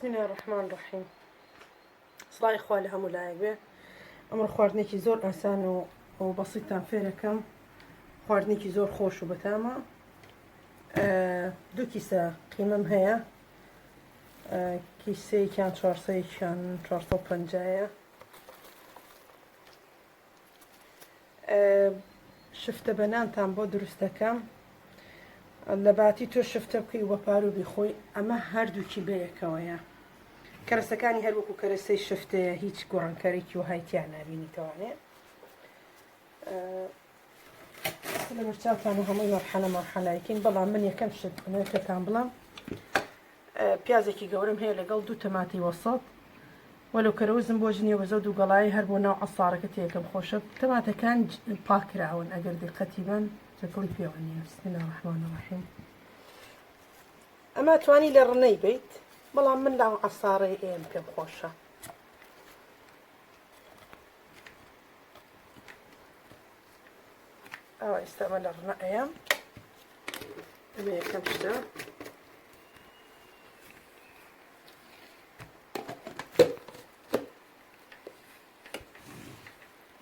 بسم الله الرحمن الرحیم سڵاوی خوا لە هەموو لایەک بێ ئەمڕۆ خواردنێکی زۆر ئاسان و و بەسیتان فێرەکەم خواردنێکی زۆر خۆش و بەتامە دوو کیسە قیمەم هەیە کیسەیەکیان چوارسەیەکیان 450 شفتە بەنانتان بۆ دروست دەکەم لە باتی تۆ شفتە بکەی وە پارو بیخۆی ئەمە هەردووکی بەیەکەوەیە کەرەسەکانی هەر وەکو کەرەسەی شفتەیە هیچ گۆڕانکاریکی وەهای تیا نابینیتەوانێ لەبەرچاوتان و هەمووی مەرحەلە مەرحەلایکین بەڵام من یەکەم شت ئەمەوێت پێتان بڵێم پیازێکی گەورەم هەیە لەگەڵ دوو تەماتی وەسەت وەلو کەرەوزم بۆ ژنیە وەزە دوو گەڵای هەر بۆ ناو عەسارەکە تێکەم خۆشە تەماتەکان پاکراون ئەگەر دیقەتی بن چەکڵی پێوە نییە بسم الله الرحمن الرحیم ئەمە توانی لە ڕنەی بیت بەڵام من لە عەسارەی ئێم پێم خۆشە ئەوە ئێستا ئەمە لە ڕنە ئەیەم ئەمە یەکەم شتە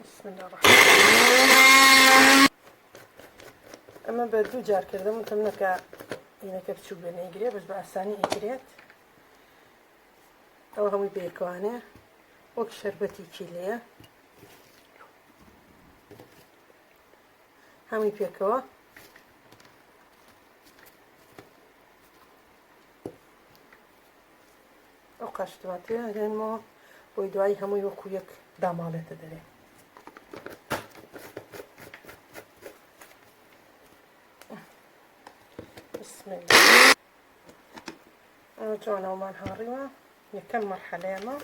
بسم الله الرحمن ئەمە بە دوو جار کردم وتم نەکە ئینەکە بچوو بێ نەیگرێ بەس بە ئاسانی ئەیگرێت ئەوە هەمووی بەیەکەوانێ وەک شەربەتێکی لێیە هەمووی پێکەوە ئەو قاشتماتەیە هێنمەوە بۆی دوایی هەمووی وەکو یەک داماڵێتە دەرێ بسم الله ئەمە جوانەوەمان هاڕیوە یەکەم مەرحەلەیەمە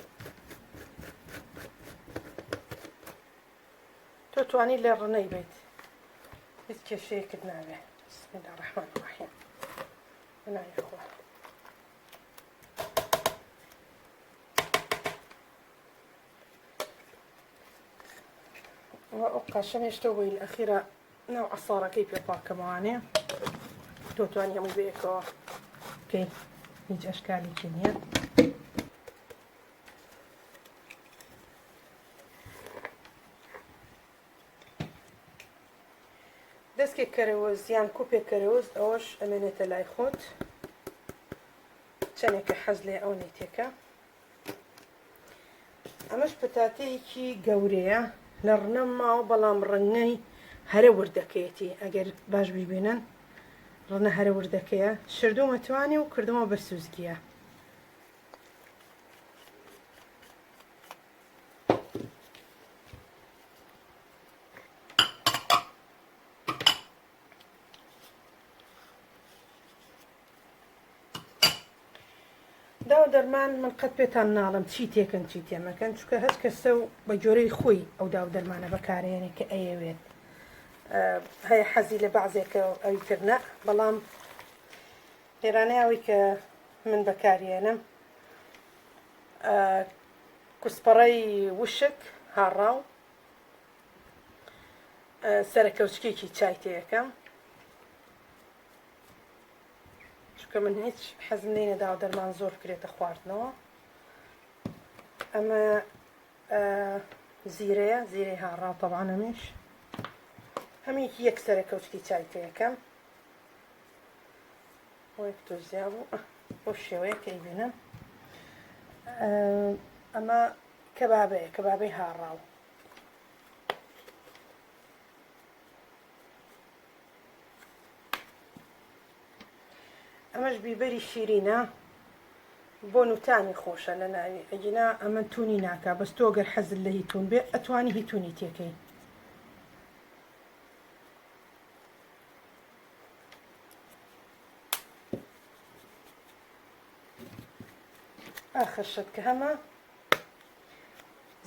تۆ توانی لێ ڕنەی بیت هیچ کێشەیەکت نابێ بسم الله الرحمن الرحیم بەناوی خوا ئەو قاشەم هێشتەوە بۆی ئەخیرە ناو عەسارەکەی پێ پاکەمەوانێ تۆ توانی هەمووی بەیەکەوە بکەی هیچ ئەشکالێکی نییە دەستکێک کەرەوەز یان کوپێک کەرەوەز ئەوەش ئەمێنێتە لای خۆت چەندێکە حەز لێ ئەو نیتێکە ئەمەش پەتاتەیەکی گەورەیە لە ڕنەم ماوە بەڵام ڕەنگەی هەرە وردەکەیەتی ئەگەر باش بیبینن ڕنە هەرە وردەکەیە شردومە توانی و کردمەوە بە سوزگیە داو دەرمان من قەت پێتان ناڵم چی تێکەن چی تێمەکەن چونکە هەچ کەسە و بە جۆرەی خۆی ئەو داو دەرمانە بەکارێنێ کە ئەیەوێت هەیە حەزی لە بەعزێکە ئەوی تر نە بەڵام لێرانەیە ئەوەی کە من بەکاریێنم کوسپەڕەی وشک هاڕاو سەرەکەوچکێکی چای تێەکەم چونکە من هیچ حەزم لێ نەداوە دەرمان زۆر بکرێتە خواردنەوە ئەمە زیرەیە زیرەی هاڕاو تەبعەن ئەمیش هەمێکی یەک سەرە کەوچکی چای تێەکەم وەک تۆ زیا بوو بۆ شێوەیە کە ئەیبینم ئەمە کەبابەیە کەبابەی هاڕاو ئەمەش بیبەری شیرینە بۆن و تامی خۆشە لە ناوی ئەگینا ئەمە تونی ناکا بەس تۆ گەر حەزت لە هی تون بێ ئەتوانی هی تونی تێکەی. ئاخر شت کە هەمە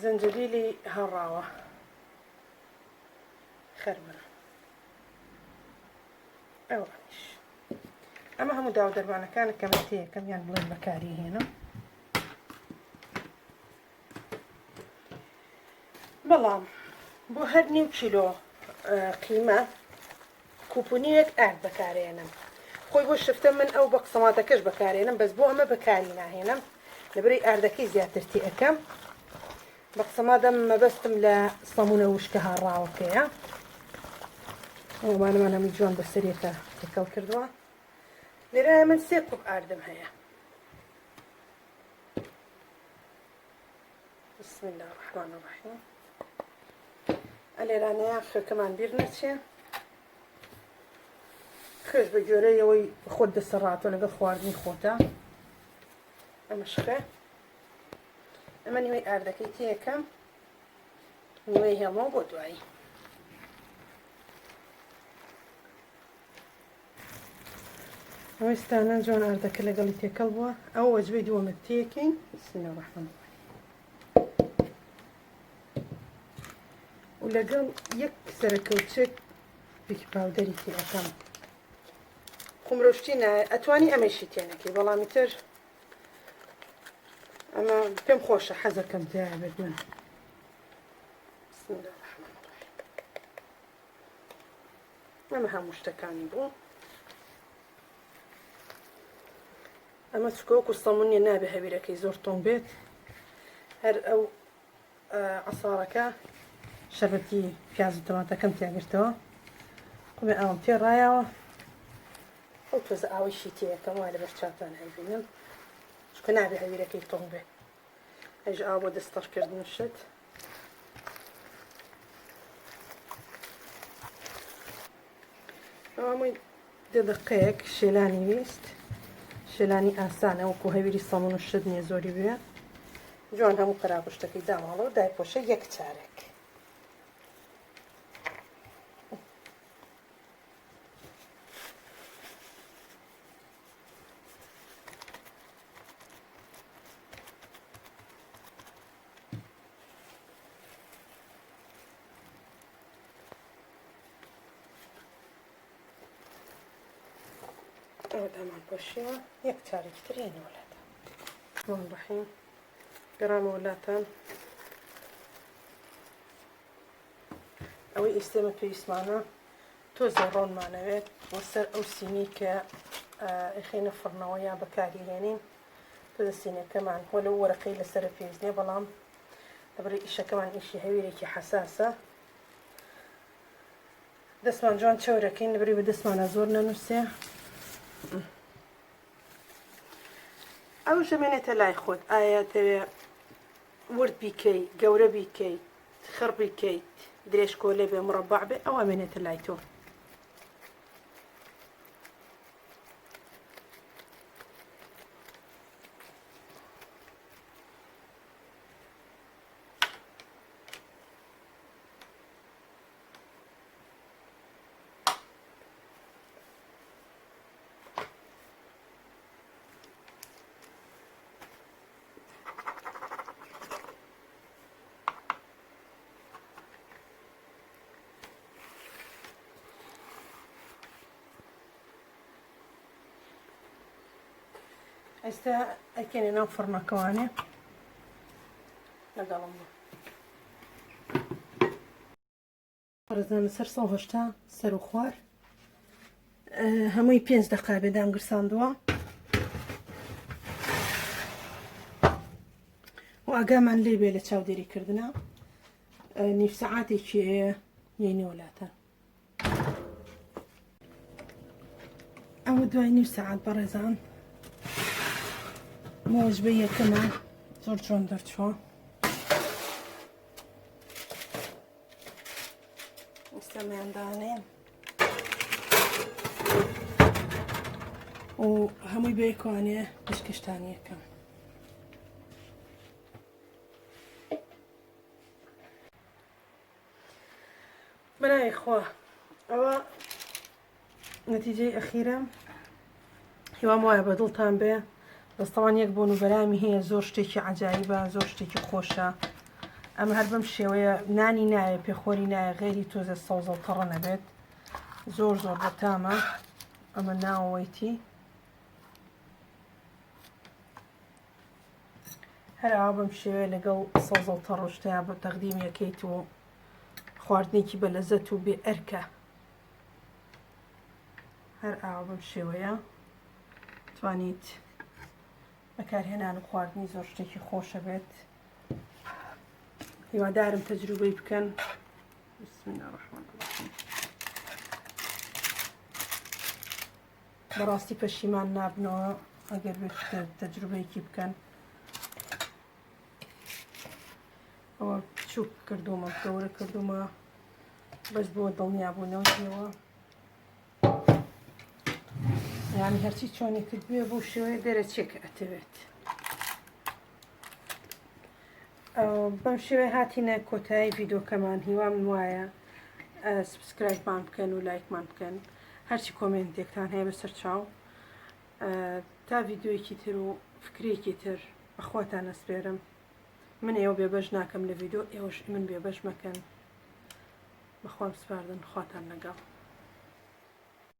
زەنجەبیلی هەڕاوە خەرمە ئەوانیش ئەمە هەموو داو دەرمانەکانە کە من تێیەکەم یان بڵێن بەکاری هێنم بەڵام بۆ هەر نیو کیلۆ قیمە کوپونیەک ئارد بەکارێنم خۆی بۆ شفتە من ئەو بە قسەماتەکەش بەکارێنم بەس بۆ ئەمە بەکاری ناهێنم. لەبەرەی ئاردەکەی زیاتر تێ ئەکەم بە قسە مادەم مەبەستم لە سەمونە وشکە هاڕاوەکەیە. ئەوانەمان هەمووی جوان بەسەریەکە تێکەڵ کردووە. لێرە من سێ کوپ ئاردم هەیە. بسم الله الرحمن الرحیم. ئەلێرانەیە خوێکەمان بیر نەچێ. خوێش بە گوێرەی ئەوەی خۆت دەسەڕاتەوە لەگەڵ خواردنی خۆتە. ئەمەش خوێ. ئەمە نیوەی ئاردەکەی تێکەم نیوەی هێڵمەوە بۆ دوایی. ئەوەستانە جوان ئاردەکە لەگەڵی تێکەڵ بووە. ئەو وەجبەی دووەمە تێکەین. بسم الله الرحمن الرحیم. و لەگەڵ یەک سەرەکەوچک baking powder ی تێ ئەکەم. خومرۆشتی نایە ئەتوانی ئەمەشی تێ نەکەی، بەڵامی تر ئەمە پێم خۆشە حەزەکەم تیا بێت من. بسم الله الرحمن الرحیم. ئەمە هەموو شتەکانی بوو. ئەمە چکە وەکو سەمون نیە، نابێ هەویرەکەی زۆر تۆنگ بێت. هەر ئەو عسارەکە شەربەتی پیاز و تەماتەکەم تیاگرتەوە، قومێ ئاوم تێ ڕایەوە، ئەو تۆزە ئاوەیشی تێیەکەم وا لەبەر چاوتان هەیبینم، چونکە نابێ هەویرەکەی تۆنگ بێ. ئەیش ئاو بۆ دەستەڕکردن شت. ئەوەی دە دقەیەک شێلانی ویست. شێلانی ئاسانە، وەکو هەویری سەمون و شت نییە زۆری بوێ. جوان هەموو قەراغشتەکەی داماڵە و دایپۆشە یەک چارێک. ئەوە دامان پۆشیوە، یەک چارێکی تر یەنەوە لاتان. ڕحمان ڕەحیم. گەڕامەوە لاتان. ئەوەی ئێستێمە پێویستمانە تۆزێ ڕۆنمانەوێت بۆ سەر ئەو سینی کە ئەخێنە فڕنەوە یا بەکاری هێنین. تۆزە سینەکەمان وە لەو وەرەقەی لەسەر پێویست نییە، بەڵام لەبەر ئیشەکەمان ئیشی هەویرێکی حەساسە. دەستمان جوان چەورەکەین لەبەری بە دەستمانە زۆر نەنووسێ. ئەو ژەمێنێتە لای خۆت، ئایا تەوێ ورد بیکەی، گەورە بیکەیت، خڕ بیکەیت، درێژ کۆلێ بێ، مڕەبع بێ، ئەو ئەمێنێتە لای تۆ. ئێستا ئەکەنە ناو فڕنەکەوانێ لەگەڵم بوو. ڕزانە سەر 180 سەر و خوار هەمووی پێنج دقا بێ دامگرساندووە و ئاگامان لێ بێ لە چاودێریکردە نیو سەعاتێکی هەیە یەینەوە لاتان. ئەوە دوای نیو سەعات بەڕێزان مۆژبە یەکەمان زۆر جوان دەرچووە. ئێستامیان دانێن و هەمووی بەیەکوانێ پشکشتانی یەکەم. بەناوی خوا. ئەوە نەتیجەی ئەخیرە. هیوام وایە بە دڵتان بێ. دەستەوان یەک بۆن و بەرامی هەیە، زۆر شتێکی عەجایبە، زۆر شتێکی خۆشە. ئەمە هەر بەم شێوەیە نانی نایە، پێخۆری نایە، غێری تۆزە سەوزە و تەڕە نەبێت. زۆر زۆر بەتامە. ئەمە ناوەوەیتی. هەر ئاوا بەم شێوەیە لەگەڵ سەوزە و تەڕ و شتەیان بە تەقدیم یەکەیت و خواردنێکی بە لەزەت و بێ ئەرکە. هەر ئاوا بەم شێوەیە توانیت. بەکارهێنان و خواردنی زۆر شتێکی خۆشە بێت هیوادارم تەجروبەی بکەن بسم الله الرحمن الرحیم بەڕاستی پەشیمان نابنەوە ئەگەر بێت تەجروبەیەکی بکەن ئەوە بچووک کردومە گەورە کردومە بەس بۆ دڵنیابوونەوە ئێوە یعنی هەرچی چۆنی کردبێ بۆ شێوەیە دەرەچێ کە ئەتەوێت بەم شێوەیە هاتینە کۆتایی ڤیدۆکەمان هیوام وایە subscribe مان بکەن و لایکمان بکەن هەرچی کۆمێنتێکتان هەیە بەسەر چاو تا ڤیددیوەکی تر و فکرێکی تر بەخواتان ئەسپێرم من ئێوە بێبەش ناکەم لە ڤیددیو ئێوەش من بێبەش مەکەن بەخوام سپاردن خواتان لەگەڵ.